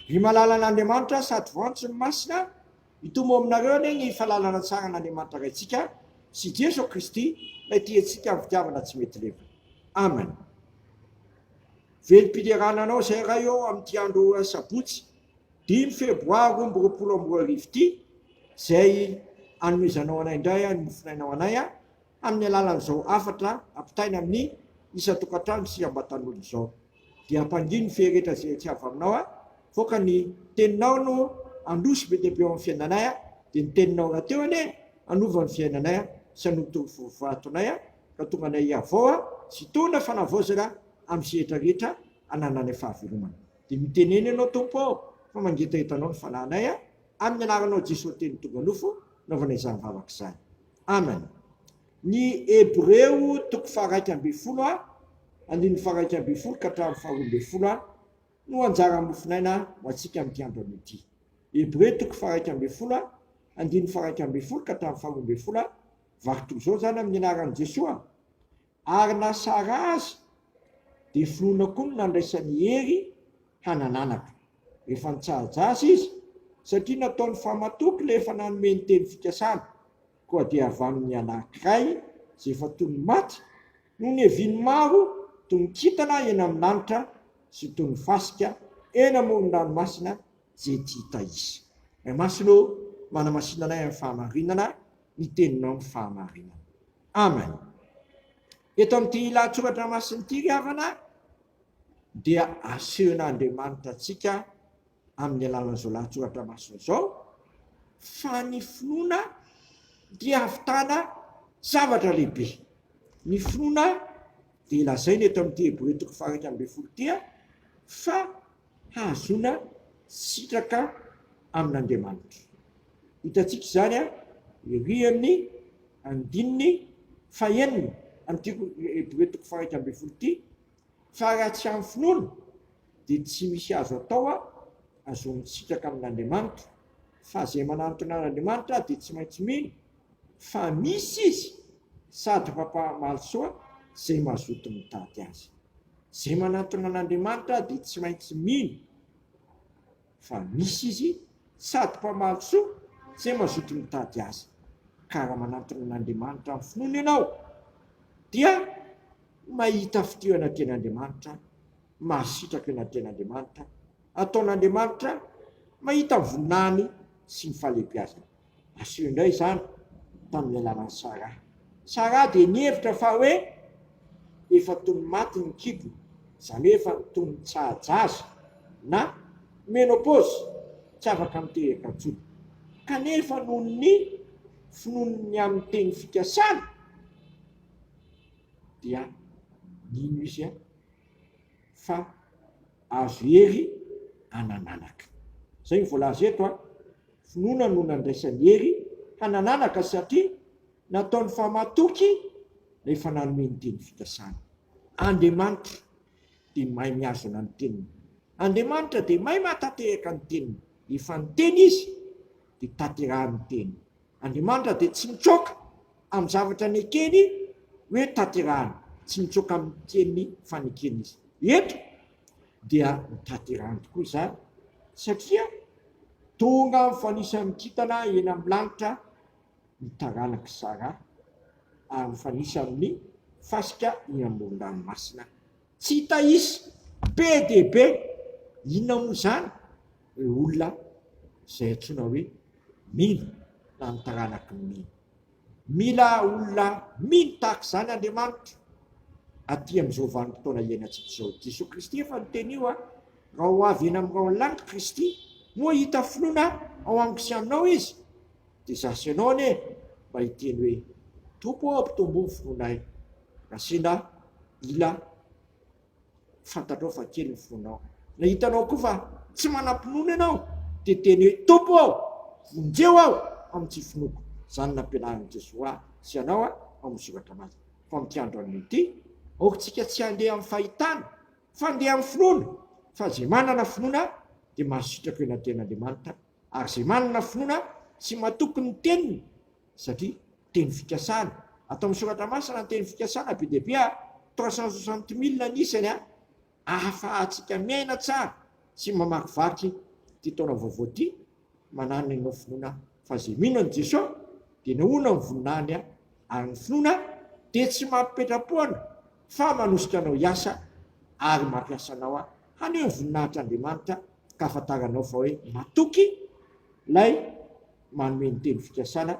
Ry malalan'Andriamanitra sady voantso ny masina, hitombo aminareo anie ny fahalalana tsara an'Andriamanitra Raintsika sy Jeso Kristy, ilay tia antsika amin'ny fitiavana tsy mety levona. Amen. Velom-piderana anao izay Ray ô amin'ity andro sabotsy dimy febroary 2022 ity, izay anomezanao anay indray ny mofonainao anay amin'ny alalan'izao hafatra ampitaina amin'ny isan-tokantrano sy ambatan'olona izao. Dia ampangino ny fehy rehetra izay tsy avy aminao aho, faoka ny teninao no handroso be dia be ao amin'ny fiainanay aho, dia ny teninao rahateo anie hanova ny fiainanay aho sy hanorotoro vatonay aho ka tonga anay hihavao aho sy hitondra fanavaozana amin'ny sehatra rehetra anananay fahavelomana. Dia mitenena ianao Tompo ô fa mangetaheta anao ny fanahinay aho, amin'ny anaranao Jesoa Teny tonga nofo naovana izany vavaka izany. Amen. Ny Hebreo toko faha-11 a, andininy faha-11 ka hatramin'ny faha-12 a, no anjara mofon'aina ho antsika amin'ity andro anio ity. Hebreo toko faha-11 a, andininy faha-11 ka hatramin'ny faha-12 a, vaky toy izao izany amin'ny anaran'i Jesoa, Ary na Sara aza dia finoana koa no nandraisany hery hanan'anaka, rehefa nitsaha-jaza izy, satria nataony fa matoky ilay efa nanome ny teny fikasana, koa dia avy amin'ny anankiray izay efa toy ny maty no niavian'ny maro toy ny kintana eny amin'ny lanitra sy toy ny fasika eny amoron-dranomasina izay tsy hita isa. Ray Masina ô, manamasina anay amin'ny fahamarinana, ny teninao ny fahamarinana. Amen. Eto amin'ity lahatsoratra masina ity ry havana dia asehon'Andriamanitra antsika amin'ny alalan'izao lahatsoratra masina izao fa ny finoana dia hahavitana zavatra lehibe. Ny finoana dia lazaina eto amin'ity Hebreo toko faha-11 ity fa hahazoana sitraka amin'Andriamanitra. Hitantsika izany ery amin'ny andininy fahenina amin'ity Hebreo toko faha-11 ity, fa raha tsy amin'ny finoana dia tsy misy azo atao ahazoana sitraka amin'Andriamanitra, fa izay manantona an'Andriamanitra dia tsy maintsy mino fa misy Izy sady mpampahamaly soa izay mazoto mitady Azy. Izay manantona an'Andriamanitra dia tsy maintsy mino fa misy Izy sady mpamaly soa izay mazoto mitady Azy. Ka raha manantona an'Andriamanitra amin'ny finoana ianao dia mahita fitia eo anatrehan'Andriamanitra, mahasitraka eo anatrehan'Andriamanitra, ataon'Andriamanitra mahita ny voninahiny sy ny fahalehibiazany. Aseho indray izany tamin'ny alalan'i Saraha. Saraha dia nihevitra fa hoe efa toy ny maty ny kibony, izany hoe efa toy ny tsaha-jaza na ménopause, tsy afaka miteraka intsony. Kanefa noho ny finoany ny amin'ny teny fikasana dia nino izy fa azo hery anananaka. Izay no voalaza eto an. Finoana no nandraisany hery hanananaka satria nataony fa matoky rehefa nanome ny teny fikasana. Andriamanitra dia mahay mihazona ny teniny. Andriamanitra dia mahay mahatanteraka ny teniny. Efa niteny Izy dia tanterahany ny teniny. Andriamanitra dia tsy mitsoaka amin'ny zavatra nekeny hoe tanterahany. Tsy mitsoaka amin'ny teny fanekeny Izy. Eto dia notanterahany tokoa izany satria Tonga mifanisa amin'ny kintana eny amin'ny lanitra ny taranak'i Sara, ary mifanisa amin'ny fasika eny amoron-dranomasina. Tsy hita isa, be dia be. Inona moa izany? Ireo olona izay antsoina hoe mino, na ny taranaky ny mino. Mila olona mino tahaka izany Andriamanitra aty amin'izao vanim-potoana iainantsika izao. Jesoa Kristy efa niteny io a, raha ho avy eny amin'ny rahon'ny lanitra Kristy, moa hita finoana ao amiko sy aminao Izy? Dia izaho sy ianao anie mba hiteny hoe, Tompo ô, ampitomboy ny finoanay, raha sendra hila Fantatrao fa kely ny finoanao. Na hitanao koa fa tsy manam-pinoana ianao, dia teny hoe, Tompo ô, vonjeo aho amin'ny tsy finoako. Izany no nampianarin'i Jesoa ahy sy anao ao amin'ny Soratra Masina. Fa amin'ity andro anio ity, aoka isika tsy handeha amin'ny fahitana, fa handeha amin'ny finoana. Fa izay manana finoana dia mahasitraka eo anatrehan'Andriamanitra, ary izay manana finoana sy matoky ny teniny, satria teny fikasana, ato amin'ny soratra masina ny teny fikasana be dia be a, 360 mille ny isany a, ahafahantsika miaina tsara sy mamakivaky Ity taona vaovao ity, manana ianao finoana fa izay mino an'i Jesoa dia nahoana ny voninahiny ary ny finoana dia tsy mampipetra-poana fa manosika anao hiasa ary mampiasa anao haneho ny voninahitr'Andriamanitra ka ahafantaranao fa hoe matoky ilay manome ny teny fikasana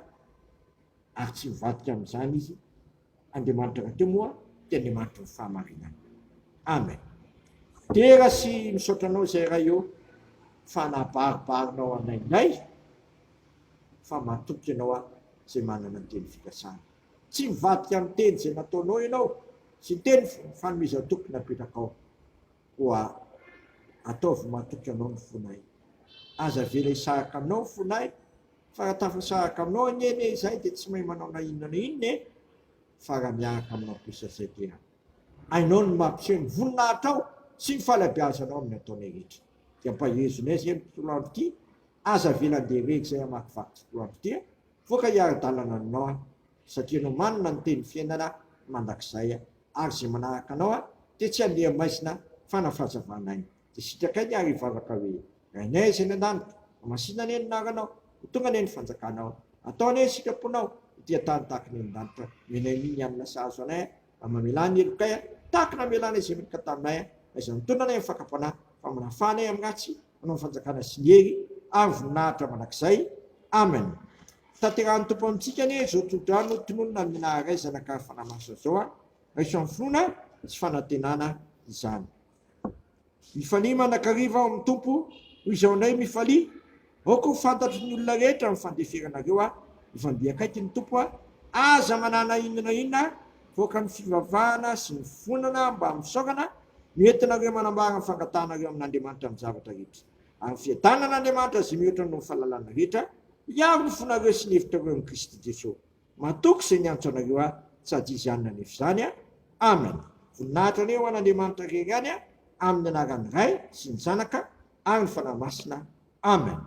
ary tsy mivadika amin'izany izy Andriamanitra rahateo moa dia Andriamanitry ny fahamarinana. Amen. Dera sy misaotra anao izay Ray ô fa nabaribarinao anay indray fa matoky ianao aho izay manana ny teny fikasana. Tsy mivadika amin'ny teny izay nataonao ianao sy ny teny fanomezan-toky napetrakao. Koa ataovy matoky anao ny fonay. Aza avela hisaraka aminao ny fonay, fa raha tafasaraka aminao anie anie izahay dia tsy mahay manao na inona na inona e! Fa raha miaraka aminao kosa izay dia hainao ny mampiseho ny voninahitrao sy ny fahalehibeazanao amin'ny ataonay rehetra. Dia ampahezonay izay amin'ny tontolo andro ity, aza avela handeha irery izay hamakivaky tontolo andro ity, voaka hiara-dalana aminao aho, satria ianao manana ny teny fiainana mandrakizay ary izay manaraka anao dia tsy handeha maizina fa na fahazavana aina. Dia sitrakay ny ary hivavaka hoe, Rainay izay any an-danitra, hamasina anie ny anaranao, ho tonga anie ny fanjakanao, atao anie ny sitraponao, ety an-tany tahaka ny any an-danitra, omenay ny hanina sahaza anay, mba mamelà ny helokay, tahaka ny namelanay izay meloka taminay, aiza nitondra anay amin'ny fakam-panahy, fa manafaha anay amin'ny ratsy, hanao ny fanjakana sy ny hery ary voninahitra mandrakizay. Amen. Tanterahan'ny Tompo amintsika anie izao tsodrano tononina amin'ny anaran'ny Ray, Zanaka ary Fanahy Masina izao a. Raiso amin'ny finoana sy fanantenana izany. Mifalia mandrakariva ao amin'ny Tompo, hoy izao indray, mifalia. Aoka ho fantatry ny olona rehetra ny fandeferanareo a. Efa mby akaiky ny Tompo a. Aza manana inona na inona voaka ny fivavahana sy ny fifonana mba amin'ny fisaorana no entinareo manambara ny fangatahanareo amin'Andriamanitra amin'ny zavatra rehetra. Ary ny fiadanan'Andriamanitra izay mihoatra noho ny fahalalana rehetra, hiaro ny fonareo sy ny hevitrareo amin'i Kristy Jesoa. Matoky izay niantso anareo ahy, sady Izy ihany nanefa izany. Amen. Voninahitra anie ho an'Andriamanitra irery ihany, amin'ny anaran'ny Ray sy ny Zanaka ary ny Fanahy Masina. Amen.